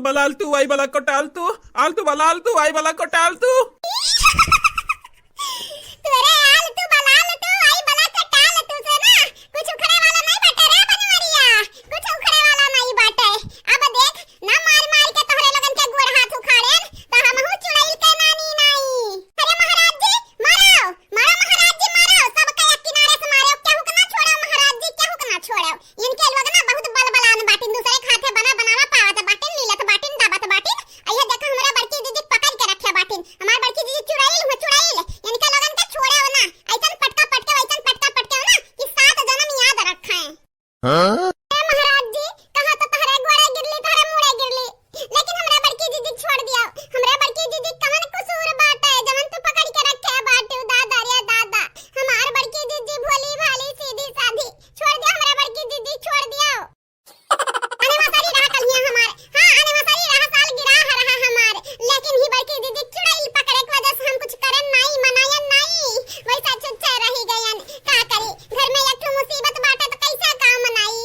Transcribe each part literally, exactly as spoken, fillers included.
बलाल तू, आई बला कोटाल तू, आल तू बलाल तू, आई बला कोटाल तू। तोरे आल तू बलाल तू, आई बला कोटाल तू से ना कुछ उखड़े वाला नहीं बाटे रे बनवरिया, कुछ उखड़े वाला नहीं बाटे। अब देख ना, मार मार के तोहरे लोगन के गोड़ हाथ उखाड़ेन, त हमहू चुड़ैल के नानी नाई। अरे महाराज जी, मारो, मारो महाराज जी, मारो, सबके एक किनारे से मारो, केहू के ना छोड़ो महाराज जी, केहू के ना छोड़ो। इनके लोग ना बहुत बलबलान बाटिन, दूसरे के हाथे बना बनावा पावत बाटिन, लीलत बाटिन, दाबत बाटिन। अइहे देखा, हमरा बड़की दीदी पकड़ के रखे बाटिन। हमार बड़की दीदी चुड़ैल हुए, चुड़ैल। इनके लोगन के छोड़े हो ना, ऐसन पटका पटके, वैसन पटका पटके हो ना कि सात जन्म याद रखे। हाँ? ए महाराज जी, कहा तो तहरे गोड़े गिरली, तहरे मुड़े गिरली, लेकिन हमरा बड़की दीदी छोड़ दिया। हमरा बड़की दीदी कवन कसूर बाटे, जवन तू पकड़ के रखे बाटू, दादा रे दादा। हमार बड़की दीदी भोली भाली, सीधी साधी, छोड़ दिया हमरा बड़की दीदी, छोड़ दिया। anniversary रहा कल हिया हमार। हाँ, anniversary रहा, सालगिरह रहा हमार। लेकिन ही बड़की दीदी चुड़ैल पकड़े के वजह से हम कुछ करन नाई, मनायन नाई। वैसा छुच्छे रही गयन। का करी? घर में एक ठो मुसीबत बाटे तो कैसे काम मनाई?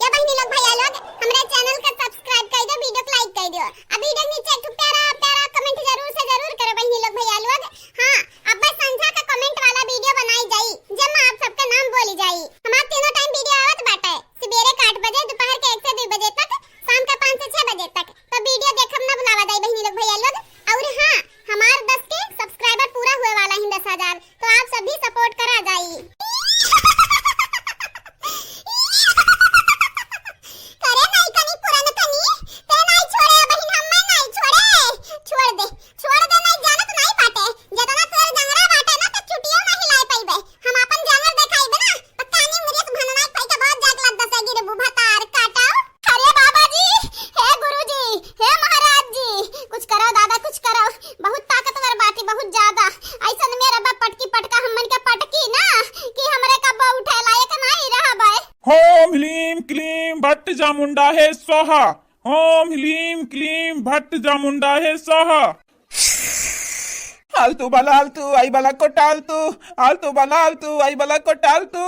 ये बहिनी लोग, भैया लोग, हमरे channel का subscribe कर दो, video को like कर दो। अब video के नीचे एक ठो प्यारा प्यारा comment जरूर से जरूर करो बहिनी लोग, भैया लोग। हाँ, अब बस संझा का comment वाला video बनाई जाई, जेमा आप सबके नाम बोली जाई। हमार तीनों time video आवत बाटे, सुबेरे के आठ बजे, दोपहर के एक से दो बजे तक, शाम का पाँच से छह बजे तक। तो video देखब ना भुलावा जाई बहिनी लोग, भैया लोग। और हाँ, हमार दस के subscriber पूरा हुए वाला है, दस हजार, तो आप सब भी support करा जाई। करे नाई कनी पुरन कनी, ते नाई छोड़े बहिन, हम्मे नाई छोड़े। छोड़ दे, छोड़ दे, नाई जानत नाई बाटे। जतना तोर जंगरा बाटे ना, त चुटियो ना हिलाए पइबे। हम आपन जानवर देखाइबे ना, त कानी मुरियत भननाई पाई के बहुत जाग लग दसे गिरबू भतार काटो। अरे बाबा जी, हे गुरु जी, हे महाराज जी, कुछ करो दादा, कुछ करो। बहुत ताकतवर बाटी, बहुत ज्यादा। ऐसन में रब्बा पटकी पटका हमन के पटकी ना कि हमरे कब्बो उठे लायक नाई रहबे। होम ह्लीम क्लीम भट्ट चामुंडा हे स्वाहा। होम ह्लीम क्लीम भट्ट चामुंडा हे स्वाहा। आलतू बला आलतू, आई बला कोटालतू। आलतू बला आलतू, आई बला कोटालतू।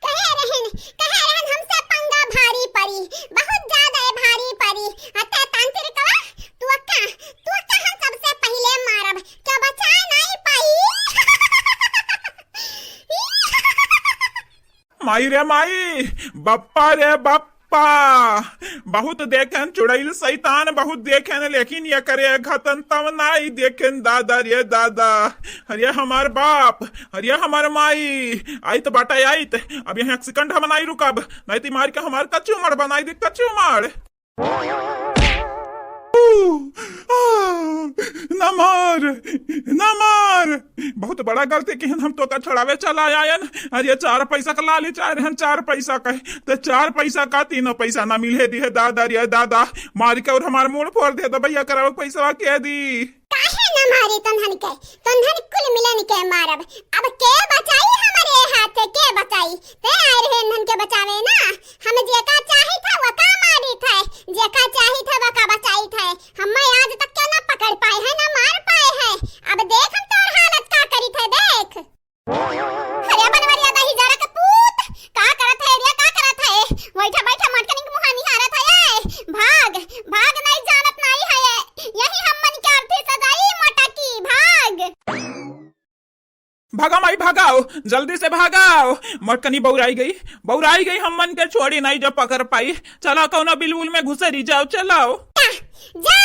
कहे रहन, कहे रहन हमसे पंगा भारी परी, बहुत ज्यादा भारी परी। अते तांत्रिकवा, तू अक्का, तू अक्का हम सबसे पहिले मारब, क्या बचाए नाई पाई। माई रे माई, बप्पा रे बप्पा, बहुत देखेन चुड़ैल शैतान, बहुत देखेन, लेकिन एकरे घतन तब नाई देखेन दादा रे दादा। अरे हमार बाप, अरे हमार माई, आइत बाटे आइत, अब यहाँ एक second हम नाई रुकब, नाई तो मार के हमार कचूमर बनाई दे, कचूमर। ना मार, ना मार। बहुत बड़ा गलती किहन, हम तोका छोड़ावे चला आयन। अरे चार पैसा का लालच आए रहन, चार पैसा का, तो चार पैसा का तीनों पैसा ना मिले दिहे दादा रे दादा। मार के और हमार मूड़ फोड़ दे तो भैया करावे पैसा के दी। काहे ना मारी तन्हन के? तन्हन कुल मिलन के मारब। अब के बचाई हमरे हाथ से, के बचाई? ते आए रहे इन्हन के बचावे ना। हम जेका चाहित है, वका मारित है, जेका चाहित है, वका बचाइत है। हम्मे आज तक क्यों ना पकड़ पाए है, ना मार पाए है। अब देख हम तोर हालत का करित है, देख। अरे बनवरिया दही जरा के पूत, का करत है रे, का करत है? बैठा, बैठा, मटकनी के मुहा निहारत है, ए। भाग, भाग, नहीं जानत नहीं है, ए। यही हमन के अर्थी सजाई मोटकी, भाग। भागा माई, भागाओ, जल्दी से भागाओ। मटकनी बौराई गई, बौराई गई, हमन के छोड़ी नहीं जो पकड़ पाई। चला कौनो बिलबुल में घुसरी जाओ, चलाओ। जा, जा,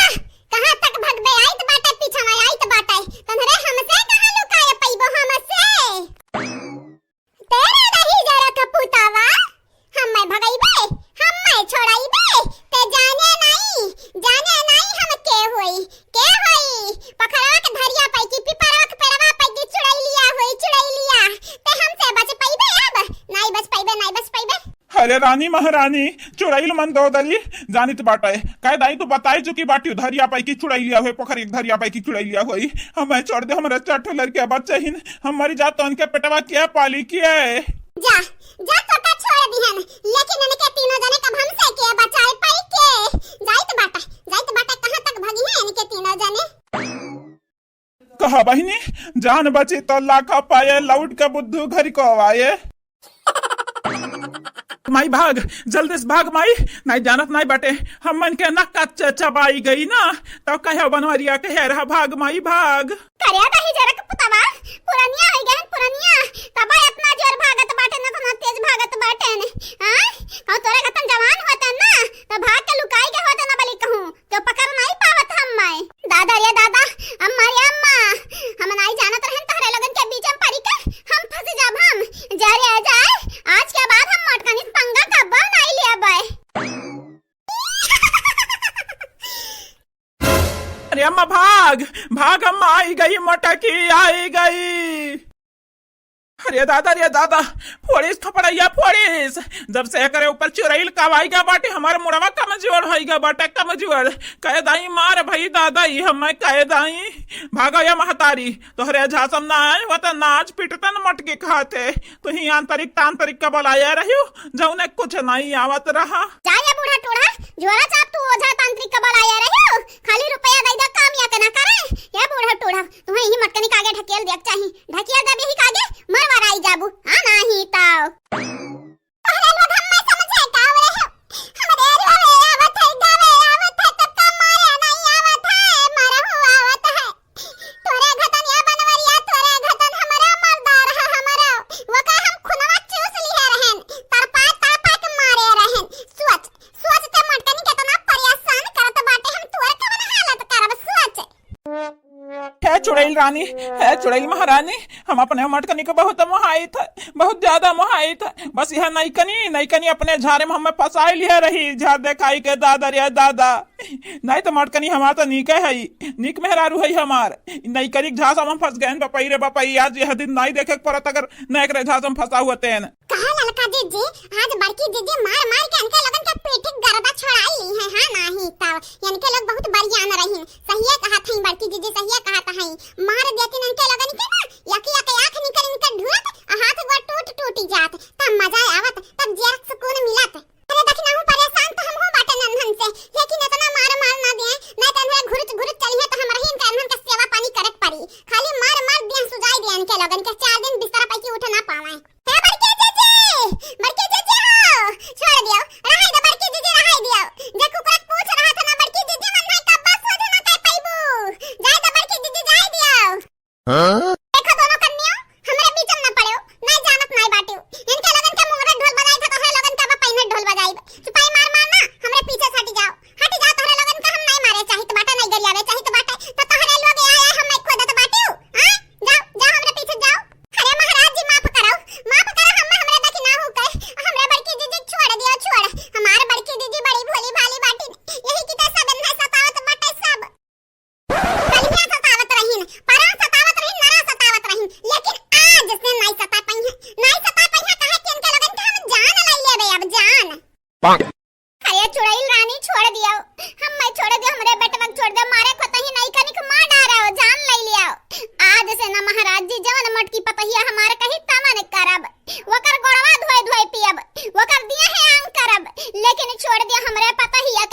कहाँ तक भगबे? आइत बाटे पीछा में, आइत बाटे। तन्हरे हमसे कहाँ लुकाए पइबो हमसे? तेरे दही जरा का पुतावा, हम्मे भगइबे, हम्मे छोड़इबे, ते जाने नाई, जाने नाई हम के होई, के होई। पखरवा के धरिया पइकी, पिपरवा के पेड़वा पइकी, चुड़ैलिया होई, चुड़ैलिया। ते हमसे बच पइबे अब? नाई बच पइबे, नाई बच पइबे। अरे रानी महारानी, चुड़ैल मंदोदरी, जानित बाटे। कह दाई तू बताई चुकी बाटी, धरिया पइकी चुड़ैलिया होई, पोखर एक धरिया पइकी चुड़ैलिया होई। हम्मे छोड़ दे, हमरा चार ठो लड़के बच्चे हिन, हम मरी जा तो उनके पेटवा के पाली के। जा, जा तोका छोड़ दिहन, लेकिन इनके तीनों जने कब हमसे के बचाए पाई के? जाइत बाटा, जाइत बाटा, कहाँ तक भगी है इनके तीनों जने? हाँ बहिनी, जान बची तो लाखा पाए, लौट के बुद्धू घर को आए। माई भाग, जल्दी से भाग माई, नाई जानत नाई बाटे, हमन के नक्का च-, चबाई गई ना, तो कहे बनवरिया कहे रहा भाग माई भाग। करे दही जरक पुतवा, पुरनिया होई गहन पुरनिया, तब इतना जोर भागत बाटे न, इतना तेज भागत बाटे न। हाँ, कहूँ तोरे खतन जवान होते ना, तो भाग के लुकाई के होते ना बली कहूँ। तो पकड़ नाई पावत हम माई। दादा रे दादा, अम्मा रे अम्मा, हम नाई जानत रहन तोहरे लोगन के बीच में पड़ी के हम फंस जाब हम। जा रे जाए, आज के बाद हम मोटकनी से पंगा कब्बो नाई लेबै। अरे अम्मा भाग, भाग अम्मा, आई गई मोटकी, आई गई। अरे दादा, अरे दादा, फोड़िस थपड़ैया फोड़िस। जब से एकरे ऊपर चुरैल कवाई गा बाटे, हमार मुड़वा कमजोर होई गा बाटे, कमजोर। कहे दाई मार भई दादा, ई हमें कहे दाई। भागा या महतारी, तोहरे झासम ना आए, वो तो नाच पिटतन मटके खाते। तुही आंतरिक तांतरिक का बलाया रहियो, जौने कुछ नहीं आवत रहा। जा ये बूढ़ा टूढ़ा, झोरा चाप तू ओझा तांत्रिक का बलाया रहियो, खाली रुपया दे दे काम या के ना करे। ये बूढ़ा टूढ़ा, तुहे यही मटकनी कागे ढकेल देक चाही। ढकेल देबे ही कागे, मरवराई जाबू। आ नाही ताव। तोहरे लोग हम्मे समझे का आवरे हो? हमरे लोग आवत है, गावे आवत है, तब का मारे नहीं आवत है, मरहु आवत है। तोरे घतन या बनवरिया, तोरे घतन हमरा मर्दा रहा हमरा। ओका हम खुनवा चूस लिहे रहन, तड़पा तड़पा के मारे रहन। सोच, सोच ते मटकनी केतना परेशान करत बाटे, हम तोर कवन हालत करब, सोच। हे चुड़ैल रानी, हे चुड़ैल महारानी, हम अपने मटकनी को बहुत मोहाइत है, बहुत ज्यादा मोहाइत है। बस यह नैकनी, नैकनी अपने झारे में हमें फंसाई लिहे रही, झार देखाई के दादा रे दादा। नहीं तो मटकनी हमार तो नीके है, नीक मेहरारू है हमार। नैकनी के झांसा में फंस गए हैं बपई रे बपई, आज यह दिन नहीं देखे के पड़त अगर नैक रे झांसा में फंसा हुआ तेन। कहा ललका जीजी, आज बड़की जीजी मार मार के इनके लोगन के पीठी गर्दा छोड़ाई ली है, हाँ नाही तब इनके लोग बहुत बरियान रही। सहिए कहत हई बड़की जीजी, सहिए कहत हई। मार देती इनके लोगन के ना, यकी यक आँख निकल इनके ढूंढत, आ हाथ गोड़ टूट टूटी जात, तब मजा आवत, तब जिया सुकून मिलत। अरे दखिनहु परेशान तो हमहू बाटे नन्हन से, लेकिन इतना मार मार ना दिए, नहीं तो इन्हें घुरुच घुरुच चली है तो हमरा ही इनका इन्हन का सेवा पानी करे के पड़ी। खाली मार मार दिए सुजाई दिए इनके लोगन के, चार दिन बिस्तरा पैकी उठ ना पावे। हे बड़की जीजी, बड़की जीजी हो, छोड़ दियो, रहाई दो बड़की जीजी, रहाई दियो। जे कुकुरा पूछ रहा था ना बड़की जीजी, मन भाई कब्बा सोझ ना कह पैबू। जाए दो बड़की जीजी, जाए दियो। हाँ? देखो दोनों कन्या, हमरे बीच में न पड़े हो, नहीं जानत नहीं बाटे हो। इनके लोगन के मुंगरे ढोल बजाई था, तोहरे लोगन का बा पहिने ढोल बजाई। चुपाई मार मार ना, हमरे पीछे से हट जाओ, हट जाओ, तोहरे लोगन का हम नहीं मारे चाहित बाटे, नहीं गरियावे चाहित बाटे, तो तोहरे लोग आए आए हम नहीं खोदत बाटे हो। हाँ? जाओ, जाओ हमरे पीछे जाओ। अरे महाराज जी माफ करो, माफ करो, हम हमरे दखिनहु कहे, हमरे बड़की दीदी छोड़ दियो, छोड़। हमार बड़की दीदी बड़ी भोली भाली बाटी, यही की तो सब इन्हें सतावत बाटे सब। कलिया सतावत रहीन, परा सतावत रहीन, नरा सतावत रहीन, लेकिन आज से नाई सता पइहें, नाई सता पइहें, काहे कि इनके लोगन के हम जान लई लेबे, अब जान। अरे चुड़ैल रानी छोड़ दियो, हम मैं छोड़ दियो, हमरे बेटवा के छोड़ दियो, मारे को तही नहीं कनिक मार डारो, जान लई लियो। आज से ना महाराज जी जवन मोटकी पतहिया हमार कही तवन करब। वकर गोड़वा धोए धोए पियब, वकर दिया है आंग करब, लेकिन छोड़ दिया हमरे पतहिया